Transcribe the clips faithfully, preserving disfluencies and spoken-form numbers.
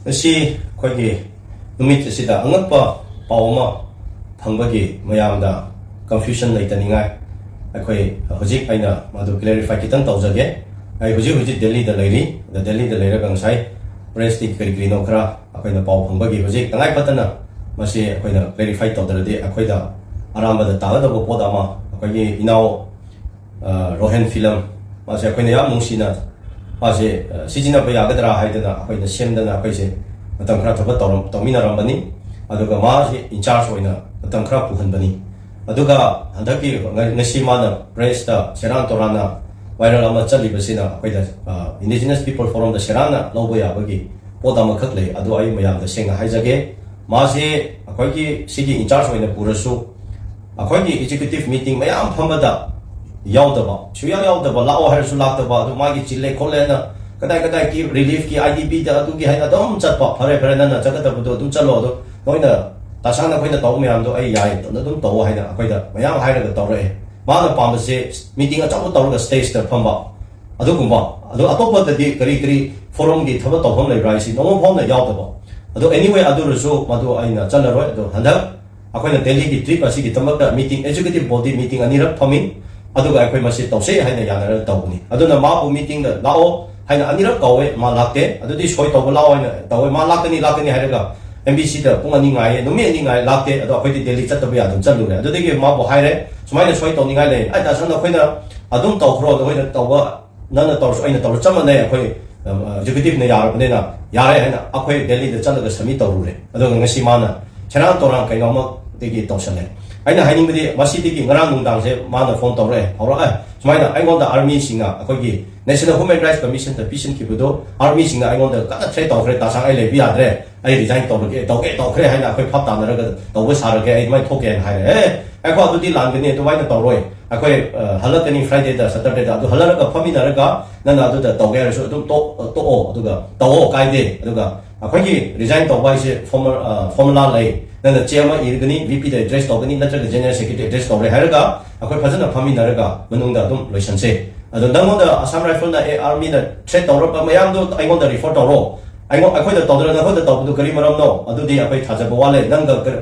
ꯉꯁꯤ ꯑꯩꯈꯣꯏꯒꯤ ꯅꯨꯃꯤꯠ ꯑꯁꯤꯗ ꯑꯉꯛꯄ ꯄꯥꯎ ꯑꯃ ꯐꯪꯕꯒꯤ ꯃꯌꯥꯝꯗ confusion ꯂꯩꯇꯅꯤꯡꯉꯥꯏ ꯑꯩꯈꯣꯏ ꯍꯧꯖꯤꯛ ꯑꯩꯅ ꯃꯗꯨ clarify ꯈꯤꯇꯪ ꯇꯧꯖꯒꯦ꯫ ꯑꯩ ꯍꯧꯖꯤꯛ ꯍꯧꯖꯤꯛ ꯗꯦꯜꯂꯤꯗ ꯂꯩꯔꯤ꯫ ꯑꯗ ꯗꯦꯜꯂꯤꯗ ꯂꯩꯔꯒ ꯉꯁꯥꯏ press ꯇꯒꯤ ꯀꯔꯤ ꯀꯔꯤꯅꯣ ꯈꯔ ꯑꯩꯈꯣꯏꯅ ꯄꯥꯎ ꯐꯪꯕꯒꯤ ꯍꯧꯖꯤꯛ ꯇꯉꯥꯏ ꯐꯗꯅ ꯃꯁꯤ ꯑꯩꯈꯣꯏꯅ clarify ꯇꯧꯗ꯭ꯔꯗꯤ ꯑꯩꯈꯣꯏꯗ ꯑꯔꯥꯟꯕꯗ ꯇꯥꯒꯗꯧꯕ ꯄꯣꯠ ꯑꯃ꯫ ꯑꯩꯈꯣꯏꯒꯤ ꯏꯅꯥꯎ, ꯑ, ꯔꯣꯍꯦꯟ ꯐꯤꯂꯝ, ꯃꯥꯁꯦ ꯑꯩꯈꯣꯏꯅ ꯌꯥꯝ ꯅꯨꯡꯁꯤꯅ ꯃꯥꯁꯦ, ꯑ, ꯁꯤꯖꯤꯟꯅꯕ ꯌꯥꯒꯗ꯭ꯔꯥ ꯍꯥꯏꯗꯅ ꯑꯩꯈꯣꯏꯅ ꯁꯦꯝꯗꯅ ꯑꯩꯈꯣꯏꯁꯦ ꯃꯇꯝ ꯈꯔ ꯊꯕꯛ ꯇꯧꯔꯝ-, ꯇꯧꯃꯤꯟꯅꯔꯝꯕꯅꯤ꯫ ꯑꯗꯨꯒ ꯃꯥꯁꯦ in charge ꯑꯣꯏꯅ ꯃꯇꯝ ꯈꯔ ꯄꯨꯍꯟꯕꯅꯤ꯫ ꯑꯗꯨꯒ ꯍꯟꯗꯛꯀꯤ ꯉ-, ꯉꯁꯤ ꯃꯥꯅ press ꯇ ꯁꯦꯔꯥꯟ ꯇꯣꯔꯥꯟꯅ viral ꯑꯃ ꯆꯠꯂꯤꯕꯁꯤꯅ ꯑꯩꯈꯣꯏꯗ, ꯑ, Indigenous People Forum ꯗ ꯁꯦꯔꯥꯟꯅ ꯂꯧꯕ ꯌꯥꯕꯒꯤ ꯄꯣꯠ ꯑꯃꯈꯛ ꯂꯩ꯫ ꯑꯗꯨ ꯑꯩ ꯃꯌꯥꯝꯗ ꯁꯦꯡꯅ ꯍꯥꯏꯖꯒꯦ꯫ ꯃꯥꯁꯦ ꯑꯩꯈꯣꯏꯒꯤ ꯁꯤꯒꯤ in charge ꯑꯣꯏꯅ ꯄꯨꯔꯁꯨ ꯑꯩꯈꯣꯏꯒꯤ executive meeting ꯃꯌꯥꯝ ꯐꯝꯕꯗ ꯌꯥꯎꯗꯕ, ꯁꯨꯌꯥ ꯌꯥꯎꯗꯕ, ꯂꯥꯛꯑꯣ ꯍꯥꯏꯔꯁꯨ ꯂꯥꯛꯇꯕ, ꯑꯗꯨ ꯃꯥꯒꯤ ꯆꯤꯜꯂꯦ ꯈꯣꯠꯂꯦꯅ ꯀꯗꯥꯏ ꯀꯗꯥꯏꯒꯤ relief ꯀꯤ, I D P ꯗ, ꯑꯗꯨꯒꯤ ꯍꯥꯏꯅ ꯑꯗꯨꯝ ꯆꯠꯄ꯫ "ꯐꯔꯦ, ꯐꯔꯦ, ꯅꯪꯅ ꯆꯠꯀꯗꯕꯗꯣ ꯑꯗꯨꯝ ꯆꯠꯂꯣ, ꯑꯗꯣ ꯅꯣꯏꯅ ꯇꯥꯁꯥꯡꯅ ꯑꯩꯈꯣꯏꯅ ꯇꯧꯕ ꯃꯌꯥꯝꯗꯣ ꯑꯩ ꯌꯥꯏ, ꯑꯗꯨꯝ ꯇꯧꯑꯣ" ꯍꯥꯏꯅ ꯑꯩꯈꯣꯏꯗ ꯃꯌꯥꯝ ꯍꯥꯏꯔꯒ ꯇꯧꯔꯛꯑꯦ꯫ ꯃꯥꯅ ꯄꯥꯝꯕꯁꯦ meeting ꯑꯆꯧꯕ ꯇꯧꯔꯒ stage ꯇ ꯐꯝꯕ, ꯑꯗꯨꯒꯨꯝꯕ꯫ ꯑꯗꯣ ꯑꯇꯣꯞꯄꯗꯗꯤ ꯀꯔꯤ ꯀꯔꯤ forum ꯒꯤ ꯊꯕꯛ ꯇꯧꯐꯝ ꯂꯩꯕ꯭ꯔꯥ ꯍꯥꯏꯁꯤ ꯅꯣꯡꯃ ꯐꯥꯎꯅ ꯌꯥꯎꯗꯕ꯫ ꯑꯗꯣ anyway, ꯑꯗꯨ ꯑꯣꯏꯔꯁꯨ ꯃꯗꯨ ꯑꯩꯅ ꯆꯠꯂꯔꯣꯏ꯫ ꯑꯗꯣ ꯍꯟꯗꯛ ꯑꯩꯈꯣꯏꯅ ꯗꯦꯜꯂꯤ ꯒꯤ trip ꯑꯁꯤꯒꯤꯗꯃꯛꯇ meeting, executive body meeting ꯑꯅꯤꯔꯛ ꯐꯝꯃꯤ꯫ ꯑꯗꯨꯒ ꯑꯩꯈꯣꯏ ꯃꯁꯤ ꯇꯧꯁꯦ ꯍꯥꯏꯅ ꯌꯥꯅꯔꯒ ꯇꯧꯕꯅꯤ꯫ ꯑꯗꯨꯅ ꯃꯥꯕꯨ meeting ꯗ ꯂꯥꯛꯑꯣ ꯍꯥꯏꯅ ꯑꯅꯤꯔꯛ ꯀꯧꯋꯦ, ꯃꯥ ꯂꯥꯛꯇꯦ꯫ ꯑꯗꯨꯗꯤ ꯁꯣꯏ ꯇꯧꯕ ꯂꯥꯛꯑꯣ ꯍꯥꯏꯅ ꯇꯧꯋꯦ, ꯃꯥ ꯂꯥꯛꯀꯅꯤ, ꯂꯥꯛꯀꯅꯤ ꯍꯥꯏꯔꯒ M B C ꯗ ꯄꯨꯡ ꯑꯅꯤ ꯉꯥꯏꯌꯦ, ꯅꯨꯃꯤꯠ ꯑꯅꯤ ꯉꯥꯏ, ꯂꯥꯛꯇꯦ꯫ ꯑꯗꯣ ꯑꯩꯈꯣꯏꯗꯤ ꯗꯦꯜꯂꯤ ꯆꯠꯇꯕ ꯌꯥꯗꯅ ꯆꯠꯂꯨꯔꯦ꯫ ꯑꯗꯨꯗꯒꯤ ꯃꯥꯕꯨ ꯍꯥꯏꯔꯦ, "ꯁꯨꯃꯥꯏꯅ ꯁꯣꯏ ꯇꯧꯅꯤꯡꯉꯥꯏ ꯂꯩ"꯫ "ꯑꯩ ꯇꯥꯁꯟ, ꯑꯩꯈꯣꯏꯅ ꯑꯗꯨꯝ ꯇꯧꯈ꯭ꯔꯣ, ꯑꯩꯈꯣꯏꯅ ꯇꯧꯕ, ꯅꯪꯅ ꯇꯧꯔꯁꯨ ꯑꯩꯅ ꯇꯧꯔꯁꯨ ꯆꯞ ꯃꯥꯟꯅꯩ, ꯑꯩꯈꯣꯏ, ꯑ, executive ꯅ ꯌꯥꯔꯕꯅꯤꯅ ꯌꯥꯔꯦ" ꯍꯥꯏꯅ ꯑꯩꯈꯣꯏ ꯗꯦꯜꯂꯤꯗ ꯆꯠꯂꯒ submit ꯇꯧꯔꯨꯔꯦ꯫ ꯑꯗꯨꯒ ꯉꯁꯤ ꯃꯥꯅ ꯁꯦꯔꯥꯟ ꯇꯣꯔꯥꯟ ꯀꯩꯅꯣ ꯑꯃꯗꯒꯤ ꯇꯧꯁꯜꯂꯦ꯫ ꯑꯩꯅ ꯍꯥꯏꯅꯤꯡꯕꯗꯤ ꯃꯁꯤꯗꯒꯤ ꯉꯔꯥꯡ ꯅꯨꯡꯗꯥꯡꯁꯦ ꯃꯥꯅ phone ꯇꯧꯔꯛꯑꯦ, ꯍꯧꯔꯛꯑꯦ, ꯁꯨꯃꯥꯏꯅ ꯑꯩꯉꯣꯟꯗ army ꯁꯤꯡꯅ, ꯑꯩꯈꯣꯏꯒꯤ National Human Rights Commission ꯗ ꯄꯤꯁꯤꯟꯈꯤꯕꯗꯣ, army ꯁꯤꯡꯅ ꯑꯩꯉꯣꯟꯗ ꯀꯟꯅ threat ꯇꯧꯈ꯭ꯔꯦ, "ꯇꯥꯁꯥꯡ, ꯑꯩ ꯂꯩꯕ ꯌꯥꯗ꯭ꯔꯦ, ꯑꯩ resign ꯇꯧꯔꯒꯦ, ꯇꯧꯒꯦ ꯇꯧꯈ꯭ꯔꯦ" ꯍꯥꯏꯅ ꯑꯩꯈꯣꯏ ꯐꯥꯞ ꯇꯥꯅꯔꯒ ꯇꯧꯕ ꯁꯥꯔꯒꯦ, ꯑꯩ ꯑꯗꯨꯃꯥꯏꯅ ꯊꯣꯛꯀꯦ ꯍꯥꯏꯅ ꯍꯥꯏꯔꯦ꯫ "ꯑꯦ, ꯑꯩꯈꯣꯏ ꯑꯗꯨꯗꯤ ꯂꯥꯟꯒꯅꯤ, ꯑꯗꯨꯃꯥꯏꯅ ꯇꯧꯔꯣꯏ, ꯑꯩꯈꯣꯏ, ꯑ, ꯍꯜꯂꯛꯀꯅꯤ Friday ꯗ, Saturday ꯗ, ꯑꯗꯨ ꯍꯜꯂꯛꯑꯒ ꯐꯝꯃꯤꯟꯅꯔꯒ ꯅꯪꯅ ꯑꯗꯨꯗ ꯇꯧꯒꯦ ꯍꯥꯏꯔꯁꯨ ꯑꯗꯨꯝ ꯇꯣꯛ-, ꯇꯣꯛꯑꯣ, ꯑꯗꯨꯒ ꯇꯧꯑꯣ, ꯀꯥꯏꯗꯦ꯫ ꯑꯗꯨꯒ ꯑꯩꯈꯣꯏꯒꯤ resign ꯇꯧꯕ ꯍꯥꯏꯁꯦ formal, ꯑ, formula ꯂꯩ, ꯅꯪꯅ ꯆꯦ ꯑꯃ ꯏꯔꯒꯅꯤ, V P ꯗ address ꯇꯧꯒꯅꯤ, ꯅꯠꯇ꯭ꯔꯒ General Secretary address ꯇꯧꯔꯦ ꯍꯥꯏꯔꯒ ꯑꯩꯈꯣꯏ ꯐꯖꯅ ꯐꯝꯃꯤꯟꯅꯔꯒ ꯃꯅꯨꯡꯗ ꯑꯗꯨꯝ ꯂꯣꯏꯁꯟꯁꯦ꯫ ꯑꯗꯣ ꯅꯪꯉꯣꯟꯗ Assam Rifle ꯅ, ꯑꯦ, army ꯅ threat ꯇꯧꯔꯛꯄ ꯃꯌꯥꯝꯗꯣ ꯑꯩꯉꯣꯟꯗ refer ꯇꯧꯔꯣ, ꯑꯩꯉꯣꯟ ꯑꯩꯈꯣꯏꯗ ꯇꯧꯗꯅ ꯅꯈꯣꯏꯗ ꯇꯧꯕꯗꯨ ꯀꯔꯤ ꯃꯔꯝꯅꯣ? ꯑꯗꯨꯗꯤ ꯑꯩꯈꯣꯏ ꯊꯥꯖꯕ ꯋꯥꯠꯂꯦ꯫ ꯅꯪꯒ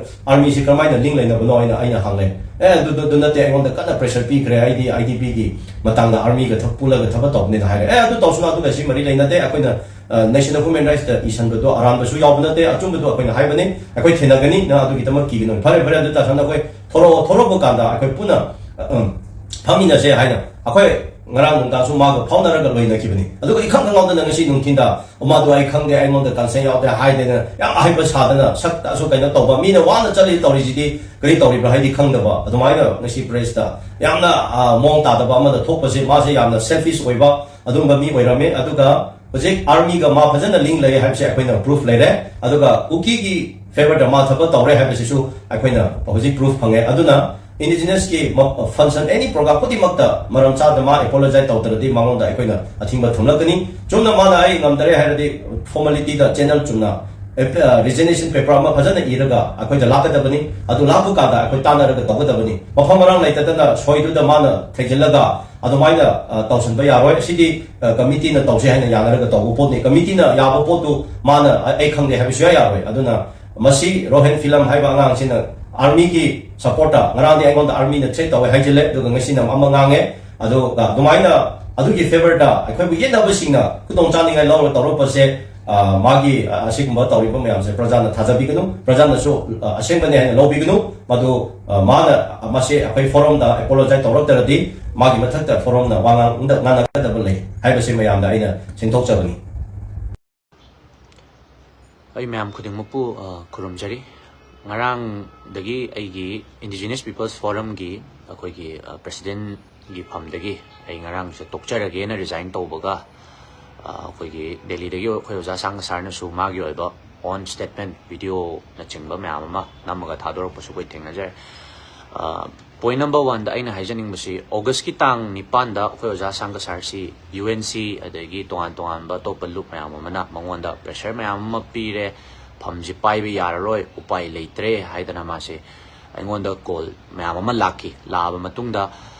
ꯑꯥꯔꯃꯤꯁꯤ ꯀꯔꯝꯍꯥꯏꯅ ꯂꯤꯡ ꯂꯩꯅꯕꯅꯣ ꯍꯥꯏꯅ ꯑꯩꯅ ꯍꯪꯂꯦ꯫ ꯑꯦ, ꯑꯗꯨꯗꯨ ꯅꯠꯇꯦ, ꯑꯩꯉꯣꯟꯗ ꯀꯟꯅ ꯄ꯭ꯔꯦꯁꯔ ꯄꯤꯈ꯭ꯔꯦ꯫ ꯑꯩꯗꯤ ꯑꯥꯏ ꯗꯤ ꯄꯤꯒꯤ ꯃꯇꯥꯡꯗ ꯑꯥꯔꯃꯤꯒ ꯄꯨꯜꯂꯒ ꯊꯕꯛ ꯇꯧꯕꯅꯤꯅ ꯍꯥꯏꯔꯦ꯫ ꯑꯦ, ꯑꯗꯨ ꯇꯧꯁꯅꯨ, ꯑꯗꯨꯒ ꯁꯤ ꯃꯔꯤ ꯂꯩꯅꯗꯦ꯫ ꯑꯩꯈꯣꯏꯅ ꯅꯦꯁꯅꯦꯜ ꯍ꯭ꯌꯨꯃꯦꯟ ꯔꯥꯏꯠꯁꯇ ꯏꯁꯟꯕꯗꯣ ꯑꯔꯥꯟꯕꯁꯨ ꯌꯥꯎꯕ ꯅꯠꯇꯦ, ꯑꯆꯨꯝꯕꯗꯣ ꯑꯩꯈꯣꯏꯅ ꯍꯥꯏꯕꯅꯤ꯫ ꯑꯩꯈꯣꯏ ꯊꯦꯡꯅꯒꯅꯤ, ꯅꯪ ꯑꯗꯨꯒꯤꯗꯃꯛ ꯀꯤꯒꯅꯨ꯫ ꯐꯔꯦ, ꯐꯔꯦ, ꯑꯗꯨ ꯇꯥꯁꯅ ꯑꯩꯈꯣꯏ ꯊꯣꯔꯛꯑꯣ, ꯊꯣꯔꯛꯄ ꯀꯥꯟꯗ ꯑꯩꯈꯣꯏ ꯄꯨꯟꯅ ꯐꯝꯃꯤꯟꯅꯁꯦ ꯍꯥꯏꯅ ꯑꯩꯈꯣꯏ ꯉꯔꯥꯡ ꯅꯨꯡꯗꯥꯡꯁꯨ ꯃꯥꯒ ꯐꯥꯎꯅꯔꯒ ꯂꯣꯏꯅꯈꯤꯕꯅꯤ꯫ ꯑꯗꯨꯒ ꯏꯈꯪ ꯈꯪꯍꯧꯗꯅ ꯉꯁꯤ ꯅꯨꯡꯊꯤꯟꯗ, "ꯑꯣ, ꯃꯥꯗꯣ ꯑꯩ ꯈꯪꯗꯦ, ꯑꯩꯉꯣꯟꯗ ꯀꯟꯁꯦꯟ ꯌꯥꯎꯗꯦ" ꯍꯥꯏꯗꯅ ꯌꯥꯝ ꯑꯍꯩꯕ ꯁꯥꯗꯅ, ꯁꯛꯇꯁꯨ ꯀꯩꯅꯣ ꯇꯧꯕ, ꯃꯤꯅ ꯋꯥꯅ ꯆꯠꯂꯤ ꯇꯧꯔꯤꯁꯤꯗꯤ ꯀꯔꯤ ꯇꯧꯔꯤꯕ꯭ꯔꯥ ꯍꯥꯏꯗꯤ ꯈꯪꯗꯕ, ꯑꯗꯨꯃꯥꯏꯅ ꯉꯁꯤ ꯄ꯭ꯔꯦꯁꯇ ꯌꯥꯝꯅ, ꯑ, ꯃꯑꯣꯡ ꯇꯥꯗꯕ ꯑꯃꯗ ꯊꯣꯛꯄꯁꯦ, ꯃꯥꯁꯦ ꯌꯥꯝꯅ ꯁꯦꯜꯐꯤꯁ ꯑꯣꯏꯕ ꯑꯗꯨꯒꯨꯝꯕ ꯃꯤ ꯑꯣꯏꯔꯝꯃꯦ꯫ ꯑꯗꯨꯒ ꯍꯧꯖꯤꯛ ꯑꯥꯔꯃꯤꯒ ꯃꯥ ꯐꯖꯅ ꯂꯤꯡ ꯂꯩ ꯍꯥꯏꯕꯁꯦ ꯑꯩꯈꯣꯏꯅ ꯄ꯭ꯔꯨꯐ ꯂꯩꯔꯦ꯫ ꯑꯗꯨꯒ ꯀꯨꯀꯤꯒꯤ ꯐꯦꯚꯔꯗ ꯃꯥ ꯊꯕꯛ ꯇꯧꯔꯦ ꯍꯥꯏꯕꯁꯤꯁꯨ ꯑꯩꯈꯣꯏꯅ ꯍꯧꯖꯤꯛ ꯄ꯭ꯔꯨꯐ ꯐꯪꯉꯦ꯫ ꯑꯗꯨꯅ ꯏꯟꯗꯤꯖꯤꯅꯁꯀꯤ ꯐꯪꯁꯟ, ꯑꯦꯅꯤ ꯄ꯭ꯔꯣꯒ꯭ꯔꯥꯝ ꯈꯨꯗꯤꯡꯃꯛꯇ ꯃꯔꯝ ꯆꯥꯗꯅ ꯃꯥ ꯑꯦꯄꯣꯂꯣꯖꯥꯏ ꯇꯧꯗ꯭ꯔꯗꯤ ꯃꯉꯣꯟꯗ ꯑꯩꯈꯣꯏꯅ ꯑꯊꯤꯡꯕ ꯊꯝꯂꯛꯀꯅꯤ꯫ ꯆꯨꯝꯅ ꯃꯥꯅ "ꯑꯩ ꯉꯝꯗꯔꯦ" ꯍꯥꯏꯔꯗꯤ ꯐꯣꯔꯃꯦꯂꯤꯇꯤꯗ ꯆꯦꯅꯦꯜ ꯆꯨꯝꯅ ꯔꯤꯖꯤꯒꯅꯦꯁꯟ ꯄꯦꯄꯔ ꯑꯃ ꯐꯖꯅ ꯏꯔꯒ ꯑꯩꯈꯣꯏꯗ ꯂꯥꯛꯀꯗꯕꯅꯤ꯫ ꯑꯗꯨ ꯂꯥꯛꯄ ꯀꯥꯟꯗ ꯑꯩꯈꯣꯏ ꯇꯥꯟꯅꯔꯒ ꯇꯧꯒꯗꯕꯅꯤ꯫ ꯃꯐꯝ ꯃꯔꯥꯡ ꯂꯩꯇꯗꯅ ꯁꯣꯏꯗꯨꯗ ꯃꯥꯅ ꯊꯦꯡꯖꯤꯜꯂꯒ ꯑꯗꯨꯃꯥꯏꯅ, ꯑ, ꯇꯧꯁꯤꯟꯕ ꯌꯥꯔꯣꯏ꯫ ꯁꯤꯗꯤ, ꯑ, ꯀꯃꯤꯇꯤꯅ ꯇꯧꯁꯦ ꯍꯥꯏꯅ ꯌꯥꯅꯔꯒ ꯇꯧꯕ ꯄꯣꯠꯅꯤ꯫ ꯀꯃꯤꯇꯤꯅ ꯌꯥꯕ ꯄꯣꯠꯇꯨ ꯃꯥꯅ "ꯑ-, ꯑꯩ ꯈꯪꯗꯦ" ꯍꯥꯏꯕ ꯁꯨꯡꯌꯥ ꯌꯥꯔꯣꯏ꯫ ꯑꯗꯨꯅ ꯃꯁꯤ ꯔꯣꯍꯦꯟ ꯐꯤꯂꯝ ꯍꯥꯏꯕ ꯑꯉꯥꯡꯁꯤꯅ ꯑꯥꯔꯃꯤꯒꯤ ꯁꯄꯣꯔꯠꯇ, ꯉꯔꯥꯡꯗꯤ ꯑꯩꯉꯣꯟꯗ ꯑꯥꯔꯃꯤꯅ ꯊ꯭ꯔꯦꯠ ꯇꯧꯋꯦ ꯍꯥꯏꯖꯤꯜꯂꯦ, ꯑꯗꯨꯒ ꯉꯁꯤꯅ ꯑꯃ ꯉꯥꯡꯉꯦ꯫ ꯑꯗꯨꯒ ꯑꯗꯨꯃꯥꯏꯅ ꯑꯗꯨꯒꯤ ꯐꯦꯚꯔꯗ ꯑꯩꯈꯣꯏꯕꯨ ꯌꯦꯠꯅꯕꯁꯤꯡꯅ ꯈꯨꯗꯣꯡ ꯆꯥꯅꯤꯡꯉꯥꯏ ꯂꯧꯔ ꯇꯧꯔꯛꯄꯁꯦ, ꯑ, ꯃꯥꯒꯤ, ꯑ, ꯑꯁꯤꯒꯨꯝꯕ ꯇꯧꯔꯤꯕ ꯃꯌꯥꯝꯁꯦ ꯄ꯭ꯔꯖꯥꯅ ꯊꯥꯖꯕꯤꯒꯅꯨ, ꯄ꯭ꯔꯖꯥꯅꯁꯨ, ꯑ, ꯑꯁꯦꯡꯕꯅꯦ ꯍꯥꯏꯅ ꯂꯧꯕꯤꯒꯅꯨ꯫ ꯃꯗꯨ, ꯑ, ꯃꯥꯅ ꯃꯁꯤ ꯑꯩꯈꯣꯏ ꯐꯣꯔꯝꯗ ꯑꯦꯄꯣꯂꯣꯖꯥꯏ ꯇꯧꯔꯛꯇ꯭ꯔꯗꯤ ꯃꯥꯒꯤ ꯃꯊꯛꯇ ꯐꯣꯔꯝꯅ ꯋꯥ ꯉꯥꯡ-, ꯉꯥꯡꯅꯒꯗꯕ ꯂꯩ ꯍꯥꯏꯕꯁꯤ ꯃꯌꯥꯝꯗ ꯑꯩꯅ ꯁꯦꯡꯗꯣꯛꯆꯕꯅꯤ꯫ ꯑꯩ ꯃꯌꯥꯝ ꯈꯨꯗꯤꯡꯃꯛꯄꯨ, ꯑ, ꯈꯨꯔꯨꯝꯖꯔꯤ꯫ ꯉꯔꯥꯡꯗꯒꯤ ꯑꯩꯒꯤ Indigenous People's Forumꯒꯤ ꯑꯩꯈꯣꯏꯒꯤ, ꯑ, ꯄ꯭ꯔꯦꯁꯤꯗꯦꯟꯒꯤ ꯐꯝꯗꯒꯤ ꯑꯩ ꯉꯔꯥꯡꯁꯦ ꯇꯣꯛꯆꯔꯒꯦꯅ ꯔꯤꯖꯥꯏꯟ ꯇꯧꯕꯒ, ꯑ, ꯑꯩꯈꯣꯏꯒꯤ ꯗꯦꯜꯂꯤꯗꯒꯤ ꯑꯩꯈꯣꯏ ꯑꯣꯖꯥ ꯁꯥꯡꯒ ꯁꯥꯔꯅꯁꯨ ꯃꯥꯒꯤ ꯑꯣꯏꯕ ꯑꯣꯟ ꯁ꯭ꯇꯦꯠꯃꯦꯟ, ꯚꯤꯗꯤꯑꯣꯅꯆꯤꯡꯕ ꯃꯌꯥꯝ ꯑꯃ ꯅꯝꯃꯒ ꯊꯥꯗꯣꯔꯛꯄꯁꯨ ꯑꯩꯈꯣꯏ ꯊꯦꯡꯅꯖꯔꯦ꯫ ꯑ, ꯄꯣꯏꯟ ꯅꯝꯕꯔ ꯋꯥꯟꯗ ꯑꯩꯅ ꯍꯥꯏꯖꯅꯤꯡꯕꯁꯤ, ꯑꯣꯒꯁꯀꯤ ꯇꯥꯡ ꯅꯤꯄꯥꯟꯗ ꯑꯩꯈꯣꯏ ꯑꯣꯖꯥ ꯁꯥꯡꯒ ꯁꯥꯔꯁꯤ ꯌꯨ ꯑꯦꯟ ꯁꯤ ꯑꯗꯒꯤ ꯇꯣꯉꯥꯟ ꯇꯣꯉꯥꯟꯕ ꯑꯇꯣꯞꯄ ꯂꯨꯞ ꯃꯌꯥꯝ ꯑꯃꯅ ꯃꯉꯣꯟꯗ ꯄ꯭ꯔꯦꯁꯔ ꯃꯌꯥꯝ ꯑꯃ ꯄꯤꯔꯦ, ꯐꯝꯁꯤ ꯄꯥꯏꯕ ꯌꯥꯔꯔꯣꯏ, ꯎꯄꯥꯏ ꯂꯩꯇ꯭ꯔꯦ ꯍꯥꯏꯗꯅ ꯃꯥꯁꯦ ꯑꯩꯉꯣꯟꯗ ꯀꯣꯜ ꯃꯌꯥꯝ ꯑꯃ ꯂꯥꯛꯈꯤ꯫ ꯂꯥꯛꯑꯕ ꯃꯇꯨꯡꯗ,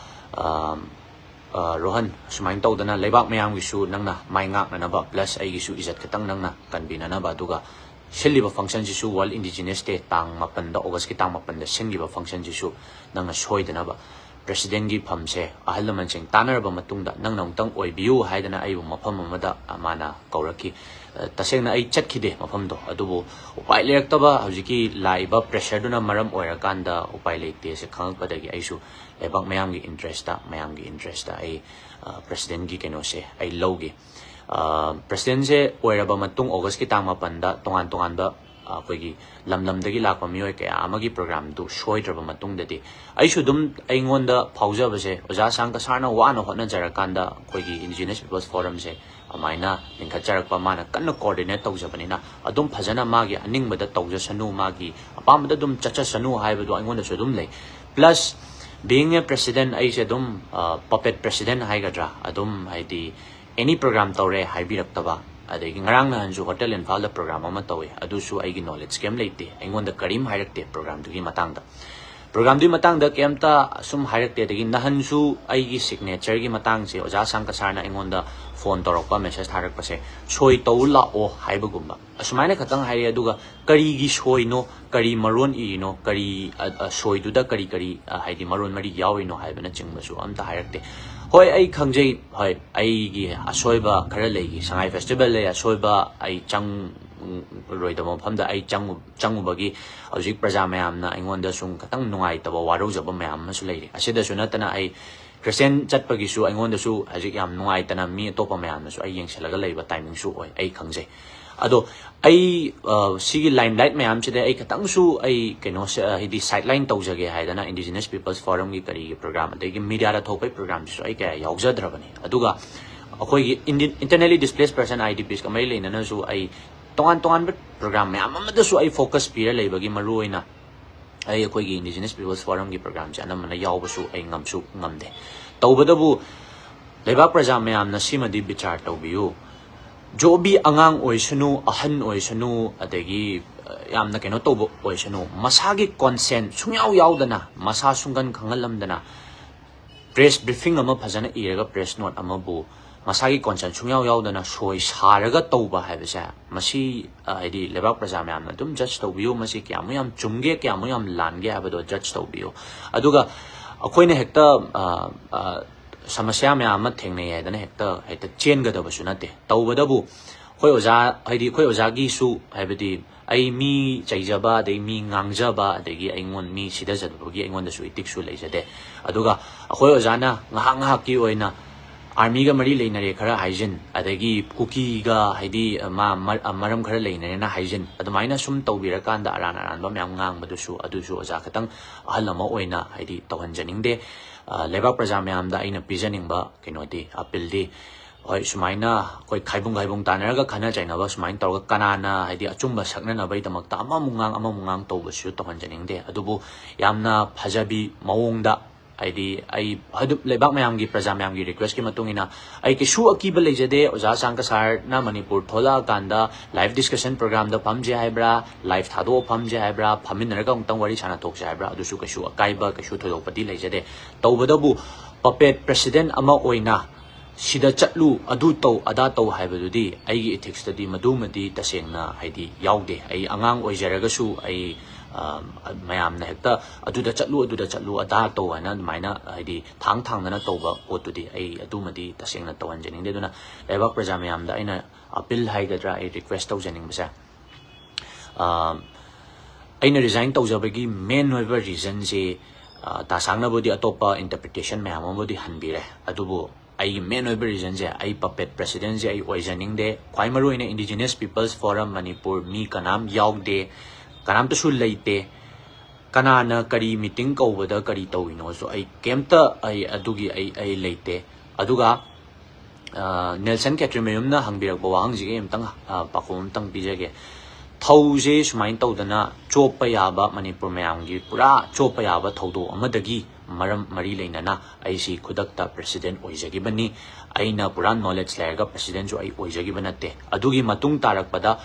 ꯑ, ꯑ, ꯔꯣꯍꯟ, ꯁꯨꯃꯥꯏꯅ ꯇꯧꯗꯅ ꯂꯩꯕꯥꯛ ꯃꯌꯥꯝꯒꯤꯁꯨ ꯅꯪꯅ ꯃꯥꯏ ꯉꯥꯛꯅꯅꯕ, plus ꯑꯩꯒꯤꯁꯨ ꯏꯖꯠ ꯈꯤꯇꯪ ꯅꯪꯅ ꯀꯟꯕꯤꯅꯅꯕ, ꯑꯗꯨꯒ ꯁꯤꯜꯂꯤꯕ functionꯁꯤꯁꯨ World Indigenous Day ꯇꯥꯡ ꯃꯥꯄꯟꯗ, Augustꯀꯤ ꯇꯥꯡ ꯃꯥꯄꯟꯗ ꯁꯤꯟꯈꯤꯕ functionꯁꯤꯁꯨ ꯅꯪꯅ ꯁꯣꯏꯗꯅꯕ꯫ Presidentꯀꯤ ꯐꯝꯁꯦ ꯑꯍꯜ ꯂꯃꯟꯁꯤꯡ ꯇꯥꯟꯅꯔꯕ ꯃꯇꯨꯡꯗ ꯅꯪꯅ ꯑꯃꯨꯛꯇꯪ ꯑꯣꯏꯕꯤꯌꯨ ꯍꯥꯏꯗꯅ ꯑꯩꯕꯨ ꯃꯐꯝ ꯑꯃꯗ, ꯑ, ꯃꯥꯅ ꯀꯧꯔꯛꯈꯤ꯫ ꯑ, ꯇꯁꯦꯡꯅ ꯑꯩ ꯆꯠꯈꯤꯗꯦ ꯃꯐꯝꯗꯣ, ꯑꯗꯨꯕꯨ ꯎꯄꯥꯏ ꯂꯩꯔꯛꯇꯕ, ꯍꯧꯖꯤꯛꯀꯤ ꯂꯥꯛꯏꯕ pressureꯗꯨꯅ ꯃꯔꯝ ꯑꯣꯏꯔꯀꯥꯟꯗ ꯎꯄꯥꯏ ꯂꯩꯇꯦꯁꯦ ꯈꯪꯉꯛꯄꯗꯒꯤ ꯑꯩꯁꯨ ꯂꯩꯕꯥꯛ ꯃꯌꯥꯝꯒꯤ interestꯇ, ꯃꯌꯥꯝꯒꯤ interestꯇ ꯑꯩ, ꯑ, Presidentꯀꯤ ꯀꯩꯅꯣꯁꯦ ꯑꯩ ꯂꯧꯈꯤ꯫ ꯑ, Presidentꯁꯦ ꯑꯣꯏꯔꯕ ꯃꯇꯨꯡ Augustꯀꯤ ꯇꯥꯡ ꯃꯥꯄꯟꯗ ꯇꯣꯉꯥꯟ ꯇꯣꯉꯥꯟꯕ, ꯑ, ꯑꯩꯈꯣꯏꯒꯤ ꯂꯝ ꯂꯝꯗꯒꯤ ꯂꯥꯛꯄ ꯃꯤꯑꯣꯏ ꯀꯌꯥ ꯑꯃꯒꯤ programꯗꯨ ꯁꯣꯏꯗ꯭ꯔꯕ ꯃꯇꯨꯡꯗꯗꯤ, ꯑꯩꯁꯨ ꯑꯗꯨꯝ ꯑꯩꯉꯣꯟꯗ ꯐꯥꯎꯖꯕꯁꯦ, ꯑꯣꯖꯥ ꯁꯥꯡꯀ sirꯅ ꯋꯥꯅ ꯍꯣꯠꯅꯖꯔꯀꯥꯟꯗ ꯑꯩꯈꯣꯏꯒꯤ Indigenous People's Forumꯁꯦ ꯑꯗꯨꯃꯥꯏꯅ ꯂꯤꯡꯈꯠꯆꯔꯛꯄ, ꯃꯥꯅ ꯀꯟꯅ coordinate ꯇꯧꯖꯕꯅꯤꯅ, ꯑꯗꯨꯝ ꯐꯖꯅ ꯃꯥꯒꯤ ꯑꯅꯤꯡꯕꯗ ꯇꯧꯖꯁꯅꯨ, ꯃꯥꯒꯤ ꯑꯄꯥꯝꯕꯗ ꯑꯗꯨꯝ ꯆꯠꯆꯁꯅꯨ ꯍꯥꯏꯕꯗꯣ ꯑꯩꯉꯣꯟꯗꯁꯨ ꯑꯗꯨꯝ ꯂꯩ꯫ Plus, being a president, ꯑꯩꯁꯦ ꯑꯗꯨꯝ, ꯑ, puppet president ꯍꯥꯏꯒꯗ꯭ꯔꯥ, ꯑꯗꯨꯝ, ꯍꯥꯏꯗꯤ, any program ꯇꯧꯔꯦ ꯍꯥꯏꯕꯤꯔꯛꯇꯕ, ꯑꯗꯒꯤ ꯉꯔꯥꯡ ꯅꯍꯥꯟꯁꯨ Hotel ꯏꯝꯐꯥꯜꯗ program ꯑꯃ ꯇꯧꯋꯦ, ꯑꯗꯨꯁꯨ ꯑꯩꯒꯤ knowledge ꯀꯩꯝ ꯂꯩꯇꯦ, ꯑꯩꯉꯣꯟꯗ ꯀꯔꯤꯝ ꯍꯥꯏꯔꯛꯇꯦ programꯗꯨꯒꯤ ꯃꯇꯥꯡꯗ꯫ Programꯗꯨꯒꯤ ꯃꯇꯥꯡꯗ ꯀꯩꯝꯇ ꯁꯨꯝ ꯍꯥꯏꯔꯛꯇꯦ꯫ ꯑꯗꯒꯤ ꯅꯍꯥꯟꯁꯨ ꯑꯩꯒꯤ signatureꯒꯤ ꯃꯇꯥꯡꯁꯦ ꯑꯣꯖꯥ ꯁꯥꯡꯀ sirꯅ ꯑꯩꯉꯣꯟꯗ phone ꯇꯧꯔꯛꯄ, message ꯊꯥꯔꯛꯄꯁꯦ, "ꯁꯣꯏ ꯇꯧ ꯂꯥꯛꯑꯣ" ꯍꯥꯏꯕꯒꯨꯝꯕ ꯑꯁꯨꯃꯥꯏꯅ ꯈꯛꯇꯪ ꯍꯥꯏꯔꯛꯑꯦ꯫ ꯑꯗꯨꯒ ꯀꯔꯤꯒꯤ ꯁꯣꯏꯅꯣ, ꯀꯔꯤ ꯃꯔꯣꯟ ꯏꯔꯤꯅꯣ, ꯀꯔꯤ, ꯑ, ꯑ, ꯁꯣꯏꯗꯨꯗ ꯀꯔꯤ ꯀꯔꯤ, ꯑ, ꯍꯥꯏꯗꯤ ꯃꯔꯣꯟ ꯃꯔꯤ ꯌꯥꯎꯔꯤꯅꯣ ꯍꯥꯏꯕꯅꯆꯤꯡꯕꯁꯨ ꯑꯝꯇ ꯍꯥꯏꯔꯛꯇꯦ꯫ ꯍꯣꯏ, ꯑꯩ ꯈꯪꯖꯩ, ꯍꯣꯏ, ꯑꯩꯒꯤ ꯑꯁꯣꯏꯕ ꯈꯔ ꯂꯩꯈꯤ꯫ ꯁꯉꯥꯏ festivalꯗ ꯑꯁꯣꯏꯕ ꯑꯩ ꯆꯪ-, ꯔꯣꯏꯗꯕ ꯃꯐꯝꯗ ꯑꯩ ꯆꯪꯉꯨ-, ꯆꯪꯉꯨꯕꯒꯤ ꯍꯧꯖꯤꯛ ꯄ꯭ꯔꯖꯥ ꯃꯌꯥꯝꯅ ꯑꯩꯉꯣꯟꯗ ꯁꯨꯝ ꯈꯤꯇꯪ ꯅꯨꯡꯉꯥꯏꯇꯕ, ꯋꯥꯔꯧꯖꯕ ꯃꯌꯥꯝ ꯑꯃꯁꯨ ꯂꯩꯔꯤ꯫ ꯑꯁꯤꯗꯁꯨ ꯅꯠꯇꯅ ꯑꯩ Christian ꯆꯠꯄꯒꯤꯁꯨ ꯑꯩꯉꯣꯟꯗꯁꯨ ꯍꯧꯖꯤꯛ ꯌꯥꯝ ꯅꯨꯡꯉꯥꯏꯇꯅ ꯃꯤ ꯑꯇꯣꯞꯄ ꯃꯌꯥꯝꯅꯁꯨ ꯑꯩ ꯌꯦꯡꯁꯤꯜꯂꯒ ꯂꯩꯕ timingꯁꯨ ꯑꯣꯏ, ꯑꯩ ꯈꯪꯖꯩ꯫ ꯑꯗꯣ ꯑꯩ, ꯑ, ꯁꯤꯒꯤ limelight ꯃꯌꯥꯝꯁꯤꯗ ꯑꯩ ꯈꯤꯇꯪꯁꯨ ꯑꯩ ꯀꯩꯅꯣꯁꯦ, ꯑ, ꯍꯥꯏꯗꯤ sideline ꯇꯧꯖꯒꯦ ꯍꯥꯏꯗꯅ Indigenous People's Forumꯒꯤ ꯀꯔꯤꯒꯤ program, ꯑꯗꯒꯤ mediaꯗ ꯊꯣꯛꯄꯒꯤ programꯁꯤꯁꯨ ꯑꯩ ꯀꯌꯥ ꯌꯥꯎꯖꯗ꯭ꯔꯕꯅꯤ꯫ ꯑꯗꯨꯒ ꯑꯩꯈꯣꯏꯒꯤ Indian, internally displaced person, IDPs ꯀ ꯃꯔꯤ ꯂꯩꯅꯅꯁꯨ ꯑꯩ ꯇꯣꯉꯥꯟ ꯇꯣꯉꯥꯟꯕ program ꯃꯌꯥꯝ ꯑꯃꯗꯁꯨ ꯑꯩ focus ꯄꯤꯔ ꯂꯩꯕꯒꯤ ꯃꯔꯨꯑꯣꯏꯅ ꯑꯩ ꯑꯩꯈꯣꯏꯒꯤ Indigenous People's Forumꯒꯤ programꯁꯦ ꯑꯅꯝꯕꯅ ꯌꯥꯎꯕꯁꯨ ꯑꯩ ꯉꯝꯁꯨ ꯉꯝꯗꯦ꯫ ꯇꯧꯕꯇꯕꯨ ꯂꯩꯕꯥꯛ ꯄ꯭ꯔꯖꯥ ꯃꯌꯥꯝꯅ ꯁꯤꯃꯗꯤ ꯕꯤꯆꯥꯔ ꯇꯧꯕꯤꯌꯨ꯫ ꯖꯣꯕꯤ ꯑꯉꯥꯡ ꯑꯣꯏꯁꯅꯨ, ꯑꯍꯟ ꯑꯣꯏꯁꯅꯨ, ꯑꯗꯒꯤ, ꯑ, ꯌꯥꯝꯅ ꯀꯩꯅꯣ ꯇꯧꯕ ꯑꯣꯏꯁꯅꯨ, ꯃꯁꯥꯒꯤ consent ꯁꯨꯡꯌꯥꯎ ꯌꯥꯎꯗꯅ, ꯃꯁꯥ ꯁꯨꯡꯈꯟ ꯈꯪꯍꯜꯂꯝꯗꯅ, press briefing ꯑꯃ ꯐꯖꯅ ꯏꯔꯒ press note ꯑꯃꯕꯨ ꯃꯁꯥꯒꯤ consent ꯁꯨꯡꯌꯥꯎ ꯌꯥꯎꯗꯅ ꯁꯣꯏ ꯁꯥꯔꯒ ꯇꯧꯕ ꯍꯥꯏꯕꯁꯦ, ꯃꯁꯤ, ꯑ, ꯍꯥꯏꯗꯤ ꯂꯩꯕꯥꯛ ꯄ꯭ꯔꯖꯥ ꯃꯌꯥꯝꯅ ꯑꯗꯨꯝ judge ꯇꯧꯕꯤꯌꯨ, ꯃꯁꯤ ꯀꯌꯥꯃꯨꯛ ꯌꯥꯝ ꯆꯨꯝꯒꯦ, ꯀꯌꯥꯃꯨꯛ ꯌꯥꯝ ꯂꯥꯟꯒꯦ ꯍꯥꯏꯕꯗꯣ judge ꯇꯧꯕꯤꯌꯨ꯫ ꯑꯗꯨꯒ ꯑꯩꯈꯣꯏꯅ ꯍꯦꯛꯇ, ꯑ, ꯑ, ꯁꯃꯁ꯭ꯌꯥ ꯃꯌꯥꯝ ꯑꯃ ꯊꯦꯡꯅꯩ ꯍꯥꯏꯗꯅ ꯍꯦꯛꯇ, ꯍꯦꯛꯇ ꯆꯦꯟꯒꯗꯕꯁꯨ ꯅꯠꯇꯦ꯫ ꯇꯧꯕꯗꯕꯨ ꯑꯩꯈꯣꯏ ꯑꯣꯖꯥ, ꯍꯥꯏꯗꯤ ꯑꯩꯈꯣꯏ ꯑꯣꯖꯥꯒꯤꯁꯨ, ꯍꯥꯏꯕꯗꯤ ꯑꯩ ꯃꯤ ꯆꯩꯖꯕ, ꯑꯗꯩ ꯃꯤ ꯉꯥꯡꯖꯕ, ꯑꯗꯒꯤ ꯑꯩꯉꯣꯟ-, ꯃꯤ ꯁꯤꯊꯖꯕꯒꯤ ꯑꯩꯉꯣꯟꯗꯁꯨ ethics ꯁꯨ ꯂꯩꯖꯗꯦ꯫ ꯑꯗꯨꯒ ꯑꯩꯈꯣꯏ ꯑꯣꯖꯥꯅ ꯉꯥꯏꯍꯥꯛ ꯉꯥꯏꯍꯥꯛꯀꯤ ꯑꯣꯏꯅ army ꯒ ꯃꯔꯤ ꯂꯩꯅꯔꯦ ꯈꯔ ꯍꯥꯏꯖꯤꯟ, ꯑꯗꯒꯤ ꯀꯨꯀꯤꯒ ꯍꯥꯏꯗꯤ ꯃꯥ-, ꯃꯔ-, ꯃꯔꯝ ꯈꯔ ꯂꯩꯅꯔꯦꯅ ꯍꯥꯏꯖꯤꯟ, ꯑꯗꯨꯃꯥꯏꯅ ꯁꯨꯝ ꯇꯧꯕꯤꯔꯀꯥꯟꯗ ꯑꯔꯥꯟ ꯑꯔꯥꯟꯕ ꯃꯌꯥꯝ ꯉꯥꯡꯕꯗꯨꯁꯨ, ꯑꯗꯨꯁꯨ ꯑꯣꯖꯥ ꯈꯇꯪ ꯑꯍꯜ ꯑꯃ ꯑꯣꯏꯅ ꯍꯥꯏꯗꯤ ꯇꯧꯍꯟꯖꯅꯤꯡꯗꯦ꯫ ꯑ, ꯂꯩꯕꯥꯛ ꯄ꯭ꯔꯖꯥ ꯃꯌꯥꯝꯗ ꯑꯩꯅ ꯄꯤꯖꯅꯤꯡꯕ ꯀꯩꯅꯣꯗꯤ, appeal ꯗꯤ, ꯍꯣꯏ, ꯁꯨꯃꯥꯏꯅ ꯑꯩꯈꯣꯏ ꯈꯥꯏꯕꯨꯡ ꯈꯥꯏꯕꯨꯡ ꯇꯥꯟꯅꯔꯒ ꯈꯠꯅ ꯆꯩꯅꯕ ꯁꯨꯃꯥꯏꯅ ꯇꯧꯔꯒ ꯀꯅꯥꯅ ꯍꯥꯏꯗꯤ ꯑꯆꯨꯝꯕ ꯁꯛꯅꯅꯕꯒꯤꯗꯃꯛꯇ ꯑꯃꯃꯨꯛ ꯉꯥꯡ ꯑꯃꯃꯨꯛ ꯉꯥꯡ ꯇꯧꯕꯁꯤꯁꯨ ꯇꯧꯍꯟꯖꯅꯤꯡꯗꯦ꯫ ꯑꯗꯨꯕꯨ ꯌꯥꯝꯅ ꯐꯖꯕꯤ ꯃꯑꯣꯡꯗ, ꯍꯥꯏꯗꯤ ꯑꯩ ꯑꯗꯨ ꯂꯩꯕꯥꯛ ꯃꯌꯥꯝꯒꯤ, ꯄ꯭ꯔꯖꯥ ꯃꯌꯥꯝꯒꯤ request ꯀꯤ ꯃꯇꯨꯡ ꯏꯟꯅ ꯑꯩ ꯀꯩꯁꯨ ꯑꯀꯤꯕ ꯂꯩꯖꯗꯦ꯫ ꯑꯣꯖꯥ ꯁꯥꯡꯀ ꯁꯥꯔꯅ ꯃꯅꯤꯄꯨꯔ ꯊꯣꯛꯂꯛꯑꯀꯥꯟꯗ live discussion program ꯗ ꯐꯝꯁꯦ ꯍꯥꯏꯕ꯭ꯔꯥ, live ꯊꯥꯗꯣꯛꯑ ꯐꯝꯁꯦ ꯍꯥꯏꯕ꯭ꯔꯥ, ꯐꯝꯃꯤꯟꯅꯔꯒ ꯑꯃꯨꯛꯇꯪ ꯋꯥꯔꯤ ꯁꯥꯟꯅ ꯊꯣꯛꯁꯦ ꯍꯥꯏꯕ꯭ꯔꯥ, ꯑꯗꯨꯁꯨ ꯀꯩꯁꯨ ꯑꯀꯥꯏꯕ, ꯀꯩꯁꯨ ꯊꯣꯏꯗꯣꯛꯄꯗꯤ ꯂꯩꯖꯗꯦ꯫ ꯇꯧꯕꯇꯕꯨ puppet president ꯑꯃ ꯑꯣꯏꯅ ꯁꯤꯗ ꯆꯠꯂꯨ, ꯑꯗꯨ ꯇꯧ, ꯑꯗꯥ ꯇꯧ ꯍꯥꯏꯕꯗꯨꯗꯤ ꯑꯩꯒꯤ ethics ꯇꯗꯤ ꯃꯗꯨꯃꯗꯤ ꯇꯁꯦꯡꯅ ꯍꯥꯏꯗꯤ ꯌꯥꯎꯗꯦ꯫ ꯑꯩ ꯑꯉꯥꯡ ꯑꯣꯏꯖꯔꯒꯁꯨ ꯑꯩ, ꯑ, ꯃꯌꯥꯝꯅ ꯍꯦꯛꯇ ꯑꯗꯨꯗ ꯆꯠꯂꯨ, ꯑꯗꯨꯗ ꯆꯠꯂꯨ, ꯑꯗꯥ ꯇꯧ ꯍꯥꯏꯅ ꯑꯗꯨꯃꯥꯏꯅ ꯍꯥꯏꯗꯤ ꯊꯥꯡ ꯊꯥꯡꯗꯅ ꯇꯧꯕ ꯄꯣꯠꯇꯨꯗꯤ ꯑꯩ ꯑꯗꯨꯃꯗꯤ ꯇꯁꯦꯡꯅ ꯇꯧꯍꯟꯖꯅꯤꯡꯗꯦ꯫ ꯑꯗꯨꯅ ꯂꯩꯕꯥꯛ ꯄ꯭ꯔꯖꯥ ꯃꯌꯥꯝꯗ ꯑꯩꯅ appeal ꯍꯥꯏꯒꯗ꯭ꯔꯥ, ꯑꯩ request ꯇꯧꯖꯅꯤꯡꯕꯁꯦ, ꯑ, ꯑꯩꯅ resign ꯇꯧꯖꯕꯒꯤ main ꯑꯣꯏꯕ reason ꯁꯤ, ꯑ, ꯇꯥ ꯁꯥꯡꯅꯕꯨꯗꯤ ꯑꯇꯣꯞꯄ interpretation ꯃꯌꯥꯝ ꯑꯃꯕꯨꯗꯤ ꯍꯟꯕꯤꯔꯦ, ꯑꯗꯨꯕꯨ ꯑꯩꯒꯤ main ꯑꯣꯏꯕ reason ꯁꯦ, ꯑꯩ puppet president ꯁꯦ ꯑꯩ ꯑꯣꯏꯖꯅꯤꯡꯗꯦ꯫ ꯈ꯭ꯋꯥꯏ ꯃꯔꯨꯑꯣꯏꯅ Indigenous Peoples Forum ꯃꯅꯤꯄꯨꯔ ꯃꯤ ꯀꯅꯥꯝ ꯌꯥꯎꯗꯦ, ꯀꯅꯥꯝꯇꯁꯨ ꯂꯩꯇꯦ꯫ ꯀꯅꯥꯅ ꯀꯔꯤ meeting ꯀꯧꯕꯗ ꯀꯔꯤ ꯇꯧꯔꯤꯅꯣꯁꯨ ꯑꯩ ꯀꯩꯝꯇ, ꯑꯩ ꯑꯗꯨꯒꯤ ꯑꯩ, ꯑꯩ ꯂꯩꯇꯦ꯫ ꯑꯗꯨꯒ, ꯑ, ꯅꯦꯜꯁꯟ ꯈꯦꯇ꯭ꯔꯤꯃꯌꯨꯝꯅ ꯍꯪꯕꯤꯔꯛꯄ ꯋꯥꯍꯪꯁꯤꯒꯤ ꯑꯃꯇꯪ, ꯑ, ꯄꯥꯎꯈꯨꯝ ꯑꯃꯇꯪ ꯄꯤꯖꯒꯦ꯫ ꯊꯧꯁꯦ ꯁꯨꯃꯥꯏꯅ ꯇꯧꯗꯅ ꯆꯣꯞꯄ ꯌꯥꯕ, ꯃꯅꯤꯄꯨꯔ ꯃꯌꯥꯝꯒꯤ ꯄꯨꯔꯥ ꯆꯣꯞꯄ ꯌꯥꯕ ꯊꯧꯗꯣꯛ ꯑꯃꯗꯒꯤ ꯃꯔꯝ, ꯃꯔꯤ ꯂꯩꯅꯅ ꯑꯩꯁꯤ ꯈꯨꯗꯛꯇ president ꯑꯣꯏꯖꯈꯤꯕꯅꯤ꯫ ꯑꯩꯅ ꯄꯨꯔꯥ knowledge ꯂꯩꯔꯒ president ꯁꯨ ꯑꯩ ꯑꯣꯏꯖꯈꯤꯕ ꯅꯠꯇꯦ꯫ ꯑꯗꯨꯒꯤ ꯃꯇꯨꯡ ꯇꯥꯔꯛꯄꯗ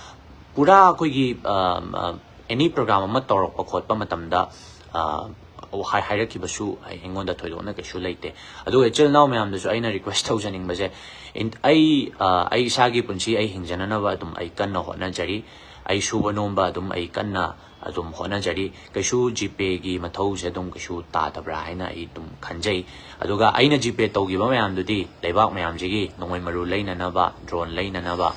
ꯄꯨꯔꯥ ꯑꯩꯈꯣꯏꯒꯤ, ꯑ, ꯑ, any program ꯑꯃ ꯇꯧꯔꯛꯄ ꯈꯣꯠꯄ ꯃꯇꯝꯗ, ꯑ, ꯍꯥꯏ-, ꯍꯥꯏꯔꯛꯈꯤꯕꯁꯨ ꯑꯩ, ꯑꯩꯉꯣꯟꯗ ꯊꯣꯏꯗꯣꯛꯅ ꯀꯩꯁꯨ ꯂꯩꯇꯦ꯫ ꯑꯗꯨꯒ ꯏꯆꯤꯜ ꯏꯅꯥꯎ ꯃꯌꯥꯝꯗꯁꯨ ꯑꯩꯅ request ꯇꯧꯖꯅꯤꯡꯕꯁꯦ, ꯏꯟ-, ꯑꯩ, ꯑ, ꯑꯩ ꯏꯁꯥꯒꯤ ꯄꯨꯟꯁꯤ ꯑꯩ ꯍꯤꯡꯖꯅꯅꯕ ꯑꯗꯨꯝ ꯑꯩ ꯀꯟꯅ ꯍꯣꯠꯅꯖꯔꯤ꯫ ꯑꯩ ꯁꯨꯕ ꯅꯣꯝꯕ ꯑꯗꯨꯝ ꯑꯩ ꯀꯟꯅ ꯑꯗꯨꯝ ꯍꯣꯠꯅꯖꯔꯤ꯫ ꯀꯩꯁꯨ GPayꯒꯤ ꯃꯊꯧꯁꯦ ꯑꯗꯨꯝ ꯀꯩꯁꯨ ꯇꯥꯗꯕ꯭ꯔꯥ ꯍꯥꯏꯅ ꯑꯩ ꯑꯗꯨꯝ ꯈꯟꯖꯩ꯫ ꯑꯗꯨꯒ ꯑꯩꯅ GPay ꯇꯧꯈꯤꯕ ꯃꯌꯥꯝꯗꯨꯗꯤ ꯂꯩꯕꯥꯛ ꯃꯌꯥꯝꯁꯤꯒꯤ ꯅꯣꯡꯃꯩ ꯃꯔꯨ ꯂꯩꯅꯅꯕ, drone ꯂꯩꯅꯅꯕ,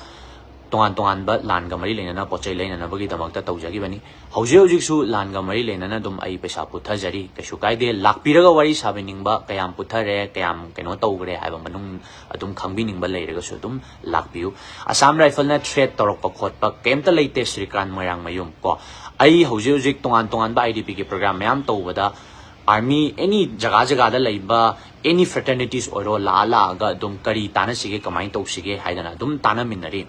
ꯇꯣꯉꯥꯟ ꯇꯣꯉꯥꯟꯕ ꯂꯥꯟꯒ ꯃꯔꯤ ꯂꯩꯅꯅ ꯄꯣꯠ ꯆꯩ ꯂꯩꯅꯅꯕꯒꯤꯗꯃꯛꯇ ꯇꯧꯖꯈꯤꯕꯅꯤ꯫ ꯍꯧꯖꯤꯛ ꯍꯧꯖꯤꯛꯁꯨ ꯂꯥꯟꯒ ꯃꯔꯤ ꯂꯩꯅꯅ ꯑꯗꯨꯝ ꯑꯩ ꯄꯩꯁꯥ ꯄꯨꯊꯖꯔꯤ, ꯀꯩꯁꯨ ꯀꯥꯏꯗꯦ꯫ ꯂꯥꯛꯄꯤꯔꯒ ꯋꯥꯔꯤ ꯁꯥꯕꯤꯅꯤꯡꯕ, ꯀꯌꯥꯝ ꯄꯨꯊꯔꯦ, ꯀꯌꯥꯝ ꯀꯩꯅꯣ ꯇꯧꯈ꯭ꯔꯦ ꯍꯥꯏꯕ ꯃꯅꯨꯡ ꯑꯗꯨꯝ ꯈꯪꯕꯤꯅꯤꯡꯕ ꯂꯩꯔꯒꯁꯨ ꯑꯗꯨꯝ ꯂꯥꯛꯄꯤꯌꯨ꯫ Assam Rifleꯅ threat ꯇꯧꯔꯛꯄ ꯈꯣꯠꯄ ꯀꯩꯝꯇ ꯂꯩꯇꯦ, ꯁ꯭ꯔꯤꯀꯥꯟ ꯃꯣꯏꯔꯥꯡꯃꯌꯨꯝ ꯀꯣ꯫ ꯑꯩ ꯍꯧꯖꯤꯛ ꯍꯧꯖꯤꯛ ꯇꯣꯉꯥꯟ ꯇꯣꯉꯥꯟꯕ IDPꯒꯤ program ꯃꯌꯥꯝ ꯇꯧꯕꯗ army any ꯖꯒꯥ ꯖꯒꯥꯗ ꯂꯩꯕ any fraternities ꯑꯣꯏꯔꯣ ꯂꯥꯛꯑ ꯂꯥꯛꯑꯒ ꯑꯗꯨꯝ ꯀꯔꯤ ꯇꯥꯟꯅꯁꯤꯒꯦ, ꯀꯃꯥꯏꯅ ꯇꯧꯁꯤꯒꯦ ꯍꯥꯏꯗꯅ ꯑꯗꯨꯝ ꯇꯥꯟꯅꯃꯤꯟꯅꯔꯤ꯫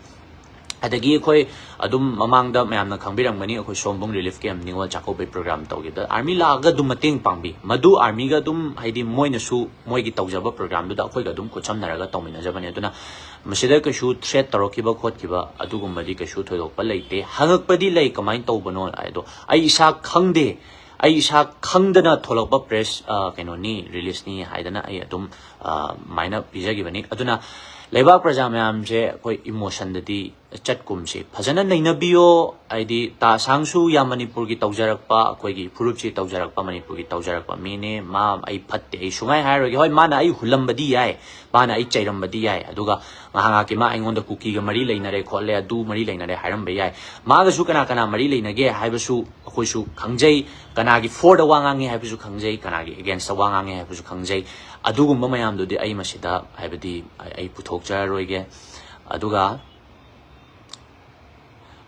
ꯑꯗꯒꯤ ꯑꯩꯈꯣꯏ ꯑꯗꯨꯝ ꯃꯃꯥꯡꯗ ꯃꯌꯥꯝꯅ ꯈꯪꯕꯤꯔꯝꯒꯅꯤ, ꯑꯩꯈꯣꯏ ꯁꯣꯝꯕꯨꯡ relief camp ꯅꯤꯉꯣꯜ ꯆꯥꯛꯀꯧꯕꯩ program ꯇꯧꯈꯤꯕꯗ army ꯂꯥꯛꯑꯒ ꯑꯗꯨꯝ ꯃꯇꯦꯡ ꯄꯥꯡꯕꯤ꯫ ꯃꯗꯨ armyꯒ ꯑꯗꯨꯝ ꯍꯥꯏꯗꯤ ꯃꯣꯏꯅꯁꯨ ꯃꯣꯏꯒꯤ ꯇꯧꯖꯕ programꯗꯨꯗ ꯑꯩꯈꯣꯏꯒ ꯑꯗꯨꯝ ꯈꯨꯠꯁꯝꯅꯔꯒ ꯇꯧꯃꯤꯟꯅꯖꯕꯅꯤ꯫ ꯑꯗꯨꯅ ꯃꯁꯤꯗ ꯀꯩꯁꯨ threat ꯇꯧꯔꯛꯈꯤꯕ ꯈꯣꯠꯈꯤꯕ ꯑꯗꯨꯒꯨꯝꯕꯗꯤ ꯀꯩꯁꯨ ꯊꯣꯏꯗꯣꯛꯄ ꯂꯩꯇꯦ꯫ ꯍꯪꯉꯛꯄꯗꯤ ꯂꯩ, ꯀꯃꯥꯏꯅ ꯇꯧꯕꯅꯣ ꯍꯥꯏꯗꯣ ꯑꯩ ꯏꯁꯥ ꯈꯪꯗꯦ꯫ ꯑꯩ ꯏꯁꯥ ꯈꯪꯗꯅ ꯊꯣꯛꯂꯛꯄ press, ꯑ, ꯀꯩꯅꯣꯅꯤ, releaseꯅꯤ ꯍꯥꯏꯗꯅ ꯑꯩ ꯑꯗꯨꯝ, ꯑ, ꯑꯗꯨꯃꯥꯏꯅ ꯄꯤꯖꯈꯤꯕꯅꯤ꯫ ꯑꯗꯨꯅ ꯂꯩꯕꯥꯛ ꯄ꯭ꯔꯖꯥ ꯃꯌꯥꯝꯁꯦ ꯑꯩꯈꯣꯏ emotionꯗꯗꯤ ꯆꯠꯀꯨꯝꯁꯤ꯫ ꯐꯖꯅ ꯅꯩꯅꯕꯤꯌꯣ꯫ ꯍꯥꯏꯗꯤ ꯇꯥ ꯑꯁꯥꯡꯁꯨ ꯌꯥꯝ ꯃꯅꯤꯄꯨꯔꯒꯤ ꯇꯧꯖꯔꯛꯄ, ꯑꯩꯈꯣꯏꯒꯤ ꯐꯨꯔꯨꯞꯁꯤ ꯇꯧꯖꯔꯛꯄ, ꯃꯅꯤꯄꯨꯔꯒꯤ ꯇꯧꯖꯔꯛꯄ ꯃꯤꯅꯦ꯫ ꯃꯥ ꯑꯩ ꯐꯠꯇꯦ, ꯑꯩ ꯁꯨꯡꯍꯥꯏ ꯍꯥꯏꯔꯣꯏꯒꯦ꯫ ꯍꯣꯏ, ꯃꯥꯅ ꯑꯩ ꯍꯨꯜꯂꯝꯕꯗꯤ ꯌꯥꯏ, ꯃꯥꯅ ꯑꯩ ꯆꯩꯔꯝꯕꯗꯤ ꯌꯥꯏ, ꯑꯗꯨꯒ ꯉꯥꯏꯍꯥꯛ ꯉꯥꯏꯍꯥꯛꯀꯤ ꯃꯥ ꯑꯩꯉꯣꯟꯗ ꯀꯨꯀꯤꯒ ꯃꯔꯤ ꯂꯩꯅꯔꯦ ꯈꯣꯠꯂꯦ, ꯑꯗꯨ ꯃꯔꯤ ꯂꯩꯅꯔꯦ ꯍꯥꯏꯔꯝꯕ ꯌꯥꯏ꯫ ꯃꯥꯒꯁꯨ ꯀꯅꯥ ꯀꯅꯥ ꯃꯔꯤ ꯂꯩꯅꯒꯦ ꯍꯥꯏꯕꯁꯨ ꯑꯩꯈꯣꯏꯁꯨ ꯈꯪꯖꯩ, ꯀꯅꯥꯒꯤ favourꯗ ꯋꯥ ꯉꯥꯡꯉꯦ ꯍꯥꯏꯕꯁꯨ ꯈꯪꯖꯩ, ꯀꯅꯥꯒꯤ againstꯇ ꯋꯥ ꯉꯥꯡꯉꯦ ꯍꯥꯏꯕꯁꯨ ꯈꯪꯖꯩ꯫ ꯑꯗꯨꯒꯨꯝꯕ ꯃꯌꯥꯝꯗꯨꯗꯤ ꯑꯩ ꯃꯁꯤꯗ ꯍꯥꯏꯕꯗꯤ ꯑꯩ ꯄꯨꯊꯣꯛꯆꯔꯔꯣꯏꯒꯦ꯫ ꯑꯗꯨꯒ,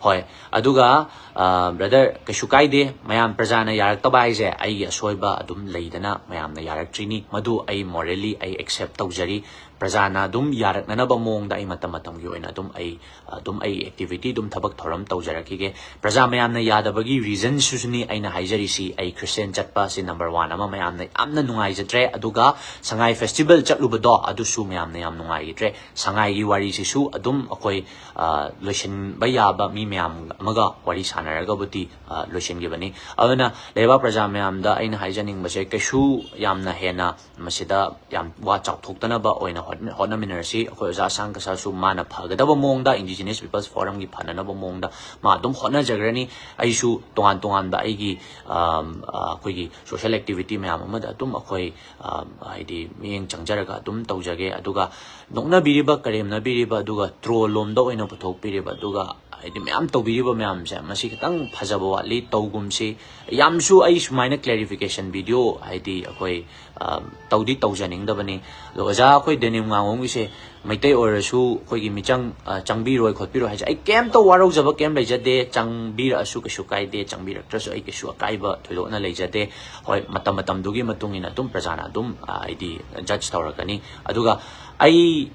ꯍꯣꯏ, ꯑꯗꯨꯒ, ꯑ, brother, ꯀꯩꯁꯨ ꯀꯥꯏꯗꯦ꯫ ꯃꯌꯥꯝ ꯄ꯭ꯔꯖꯥꯅ ꯌꯥꯔꯛꯇꯕ ꯍꯥꯏꯁꯦ ꯑꯩꯒꯤ ꯑꯁꯣꯏꯕ ꯑꯗꯨꯝ ꯂꯩꯗꯅ ꯃꯌꯥꯝꯅ ꯌꯥꯔꯛꯇ꯭ꯔꯤꯅꯤ꯫ ꯃꯗꯨ ꯑꯩ morally ꯑꯩ accept ꯇꯧꯖꯔꯤ꯫ ꯄ꯭ꯔꯖꯥꯅ ꯑꯗꯨꯝ ꯌꯥꯔꯛꯅꯅꯕ ꯃꯑꯣꯡꯗ ꯑꯩ ꯃꯇꯝ ꯃꯇꯝꯒꯤ ꯑꯣꯏꯅ ꯑꯗꯨꯝ ꯑꯩ ꯑꯗꯨꯝ ꯑꯩ activity ꯑꯗꯨꯝ ꯊꯕꯛ ꯊꯧꯔꯝ ꯇꯧꯖꯔꯛꯈꯤꯒꯦ꯫ ꯄ꯭ꯔꯖꯥ ꯃꯌꯥꯝꯅ ꯌꯥꯗꯕꯒꯤ reasonꯁꯨꯅꯤ ꯑꯩꯅ ꯍꯥꯏꯖꯔꯤꯁꯤ꯫ ꯑꯩ Christian ꯆꯠꯄ ꯑꯁꯤ number one ꯑꯃ ꯃꯌꯥꯝꯅ ꯌꯥꯝꯅ ꯅꯨꯡꯉꯥꯏꯖꯗ꯭ꯔꯦ꯫ ꯑꯗꯨꯒ ꯁꯉꯥꯏ festival ꯆꯠꯂꯨꯕꯗꯣ ꯑꯗꯨꯁꯨ ꯃꯌꯥꯝꯅ ꯌꯥꯝ ꯅꯨꯡꯉꯥꯏꯈꯤꯗ꯭ꯔꯦ꯫ ꯁꯉꯥꯏꯒꯤ ꯋꯥꯔꯤꯁꯤꯁꯨ ꯑꯗꯨꯝ ꯑꯩꯈꯣꯏ, ꯑ, ꯂꯣꯏꯁꯤꯟꯕ ꯌꯥꯕ ꯃꯤ ꯃꯌꯥꯝ ꯑꯃꯒ ꯋꯥꯔꯤ ꯁꯥꯟꯅꯔꯒꯕꯨꯗꯤ, ꯑ, ꯂꯣꯏꯁꯤꯟꯈꯤꯕꯅꯤ꯫ ꯑꯗꯨꯅ ꯂꯩꯕꯥꯛ ꯄ꯭ꯔꯖꯥ ꯃꯌꯥꯝꯗ ꯑꯩꯅ ꯍꯥꯏꯖꯅꯤꯡꯕꯁꯦ, ꯀꯩꯁꯨ ꯌꯥꯝꯅ ꯍꯦꯟꯅ ꯃꯁꯤꯗ ꯌꯥꯝ ꯋꯥ ꯆꯥꯎꯊꯣꯛꯇꯅꯕ ꯑꯣꯏꯅ ꯍꯣꯠꯅ-, ꯍꯣꯠꯅꯃꯤꯟꯅꯔꯁꯤ꯫ ꯑꯩꯈꯣꯏ ꯑꯣꯖꯥ ꯑꯁꯥꯡ ꯀꯁꯥꯁꯨ ꯃꯥꯅ ꯐꯒꯗꯕ ꯃꯑꯣꯡꯗ Indigenous People's Forumꯒꯤ ꯐꯅꯅꯕ ꯃꯑꯣꯡꯗ ꯃꯥ ꯑꯗꯨꯝ ꯍꯣꯠꯅꯖꯈ꯭ꯔꯅꯤ꯫ ꯑꯩꯁꯨ ꯇꯣꯉꯥꯟ ꯇꯣꯉꯥꯟꯕ ꯑꯩꯒꯤ, ꯑꯝ, ꯑ, ꯑꯩꯈꯣꯏꯒꯤ social activity ꯃꯌꯥꯝ ꯑꯃꯗ ꯑꯗꯨꯝ ꯑꯩꯈꯣꯏ, ꯑꯝ, ꯍꯥꯏꯗꯤ ꯃꯤꯠꯌꯦꯡ ꯆꯪꯖꯔꯒ ꯑꯗꯨꯝ ꯇꯧꯖꯒꯦ꯫ ꯑꯗꯨꯒ ꯅꯣꯛꯅꯕꯤꯔꯤꯕ, ꯀꯔꯦꯝꯅꯕꯤꯔꯤꯕ, ꯑꯗꯨꯒ troll ꯂꯣꯝꯗ ꯑꯣꯏꯅ ꯄꯨꯊꯣꯛꯄꯤꯔꯤꯕ, ꯑꯗꯨꯒ ꯍꯥꯏꯗꯤ ꯃꯌꯥꯝ ꯇꯧꯕꯤꯔꯤꯕ ꯃꯌꯥꯝꯁꯦ, ꯃꯁꯤ ꯈꯤꯇꯪ ꯐꯖꯕ ꯋꯥꯠꯂꯤ, ꯇꯧꯒꯨꯝꯁꯤ꯫ ꯌꯥꯝꯁꯨ ꯑꯩ ꯁꯨꯃꯥꯏꯅ clarification video ꯍꯥꯏꯗꯤ ꯑꯩꯈꯣꯏ, ꯑ, ꯇꯧꯗꯤ ꯇꯧꯖꯅꯤꯡꯗꯕꯅꯤ꯫ ꯑꯗꯣ ꯑꯣꯖꯥ ꯑꯩꯈꯣꯏ ꯗꯦꯅꯤꯝ ꯉꯥꯉꯣꯝꯒꯤꯁꯦ ꯃꯩꯇꯩ ꯑꯣꯏꯔꯁꯨ ꯑꯩꯈꯣꯏꯒꯤ ꯃꯤꯆꯪ, ꯑ, ꯆꯪꯕꯤꯔꯣꯏ ꯈꯣꯠꯄꯤꯔꯣꯏ ꯍꯥꯏꯁꯦ ꯑꯩ ꯀꯩꯝꯇ ꯋꯥꯔꯧꯖꯕ ꯀꯩꯝ ꯂꯩꯖꯗꯦ꯫ ꯆꯪꯕꯤꯔꯛꯑꯁꯨ ꯀꯩꯁꯨ ꯀꯥꯏꯗꯦ, ꯆꯪꯕꯤꯔꯛꯇ꯭ꯔꯁꯨ ꯑꯩ ꯀꯩꯁꯨ ꯑꯀꯥꯏꯕ ꯊꯣꯏꯗꯣꯛꯅ ꯂꯩꯖꯗꯦ꯫ ꯍꯣꯏ, ꯃꯇꯝ ꯃꯇꯝꯗꯨꯒꯤ ꯃꯇꯨꯡ ꯏꯟꯅ ꯑꯗꯨꯝ ꯄ꯭ꯔꯖꯥꯅ ꯑꯗꯨꯝ, ꯑ, ꯍꯥꯏꯗꯤ judge ꯇꯧꯔꯛꯀꯅꯤ꯫ ꯑꯗꯨꯒ ꯑꯩ,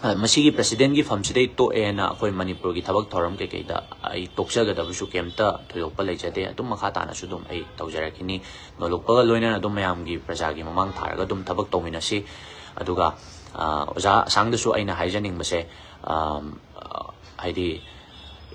ꯑ, ꯃꯁꯤꯒꯤ presidentꯒꯤ ꯐꯝꯁꯤꯗꯩ ꯇꯣꯛꯑꯦꯅ ꯑꯩꯈꯣꯏ ꯃꯅꯤꯄꯨꯔꯒꯤ ꯊꯕꯛ ꯊꯧꯔꯝ ꯀꯩꯀꯩꯗ ꯑꯩ ꯇꯣꯛꯆꯒꯗꯕꯁꯨ ꯀꯩꯝꯇ ꯊꯣꯏꯗꯣꯛꯄ ꯂꯩꯖꯗꯦ꯫ ꯑꯗꯨꯝ ꯃꯈꯥ ꯇꯥꯅꯁꯨ ꯑꯗꯨꯝ ꯑꯩ ꯇꯧꯖꯔꯛꯈꯤꯅꯤ꯫ ꯅꯣꯂꯨꯛꯄꯒ ꯂꯣꯏꯅꯅ ꯑꯗꯨꯝ ꯃꯌꯥꯝꯒꯤ ꯄ꯭ꯔꯖꯥꯒꯤ ꯃꯃꯥꯡ ꯊꯥꯔꯒ ꯑꯗꯨꯝ ꯊꯕꯛ ꯇꯧꯃꯤꯟꯅꯁꯤ꯫ ꯑꯗꯨꯒ, ꯑ, ꯑꯣꯖꯥ ꯑꯁꯥꯡꯗꯁꯨ ꯑꯩꯅ ꯍꯥꯏꯖꯅꯤꯡꯕꯁꯦ, ꯑꯝ, ꯑ, ꯍꯥꯏꯗꯤ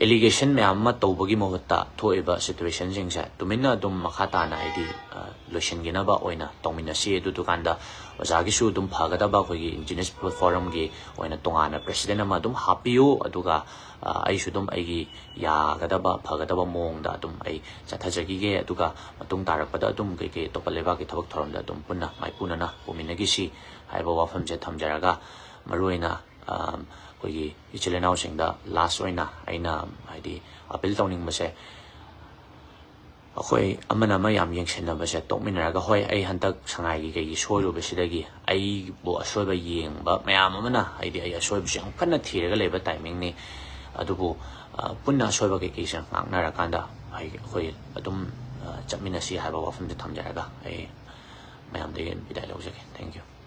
allegation ꯃꯌꯥꯝ ꯑꯃ ꯇꯧꯕꯒꯤ ꯃꯍꯨꯠꯇ ꯊꯣꯛꯏꯕ situationꯁꯤꯡꯁꯦ ꯇꯨꯃꯤꯟꯅ ꯑꯗꯨꯝ ꯃꯈꯥ ꯇꯥꯅ ꯍꯥꯏꯗꯤ, ꯑ, ꯂꯣꯏꯁꯤꯟꯈꯤꯅꯕ ꯑꯣꯏꯅ ꯇꯧꯃꯤꯟꯅꯁꯤ꯫ ꯑꯗꯨꯗꯨꯀꯥꯟꯗ ꯑꯣꯖꯥꯒꯤꯁꯨ ꯑꯗꯨꯝ ꯐꯒꯗꯕ ꯑꯩꯈꯣꯏꯒꯤ Indigenous People Forumꯒꯤ ꯑꯣꯏꯅ ꯇꯣꯉꯥꯟꯅ president ꯑꯃ ꯑꯗꯨꯝ ꯍꯥꯞꯄꯤꯌꯨ꯫ ꯑꯗꯨꯒ, ꯑ, ꯑꯩꯁꯨ ꯑꯗꯨꯝ ꯑꯩꯒꯤ ꯌꯥꯒꯗꯕ, ꯐꯒꯗꯕ ꯃꯑꯣꯡꯗ ꯑꯗꯨꯝ ꯑꯩ ꯆꯠꯊꯖꯈꯤꯒꯦ꯫ ꯑꯗꯨꯒ ꯃꯇꯨꯡ ꯇꯥꯔꯛꯄꯗ ꯑꯗꯨꯝ ꯀꯩꯀꯩ ꯑꯇꯣꯞꯄ ꯂꯩꯕꯥꯛꯀꯤ ꯊꯕꯛ ꯊꯧꯔꯝꯗ ꯑꯗꯨꯝ ꯄꯨꯟꯅ ꯃꯥꯏꯄꯨꯅꯅ ꯄꯨꯃꯤꯟꯅꯈꯤꯁꯤ ꯍꯥꯏꯕ ꯋꯥꯐꯝꯁꯦ ꯊꯝꯖꯔꯒ, ꯃꯔꯨꯑꯣꯏꯅ, ꯑ, ꯑꯩꯈꯣꯏꯒꯤ ꯏꯆꯤꯜ ꯏꯅꯥꯎꯁꯤꯡꯗ last ꯑꯣꯏꯅ ꯑꯩꯅ ꯍꯥꯏꯗꯤ appeal ꯇꯧꯅꯤꯡꯕꯁꯦ, ꯑꯩꯈꯣꯏ ꯑꯃꯅ ꯑꯃ ꯌꯥꯝ ꯌꯦꯡꯁꯤꯟꯅꯕꯁꯦ ꯇꯣꯛꯃꯤꯟꯅꯔꯒ, ꯍꯣꯏ, ꯑꯩ ꯍꯟꯗꯛ ꯁꯉꯥꯏꯒꯤ ꯀꯩꯒꯤ ꯁꯣꯏꯔꯨꯕꯁꯤꯗꯒꯤ ꯑꯩꯕꯨ ꯑꯁꯣꯏꯕ ꯌꯦꯡꯕ ꯃꯌꯥꯝ ꯑꯃꯅ ꯍꯥꯏꯗꯤ ꯑꯩ ꯑꯁꯣꯏꯕꯁꯦ ꯌꯥꯝ ꯀꯟꯅ ꯊꯤꯔꯒ ꯂꯩꯕ timingꯅꯤ꯫ ꯑꯗꯨꯕꯨ, ꯑ, ꯄꯨꯟꯅ ꯑꯁꯣꯏꯕ ꯀꯩꯀꯩꯁꯦ ꯉꯥꯛꯅꯔꯀꯥꯟꯗ ꯑꯩ, ꯑꯩꯈꯣꯏ ꯑꯗꯨꯝ, ꯑ, ꯆꯠꯃꯤꯟꯅꯁꯤ ꯍꯥꯏꯕ ꯋꯥꯐꯝꯁꯦ ꯊꯝꯖꯔꯒ ꯑꯩ ꯃꯌꯥꯝꯗꯒꯤ ꯕꯤꯗꯥꯏ ꯂꯧꯖꯒꯦ꯫ Thank you꯫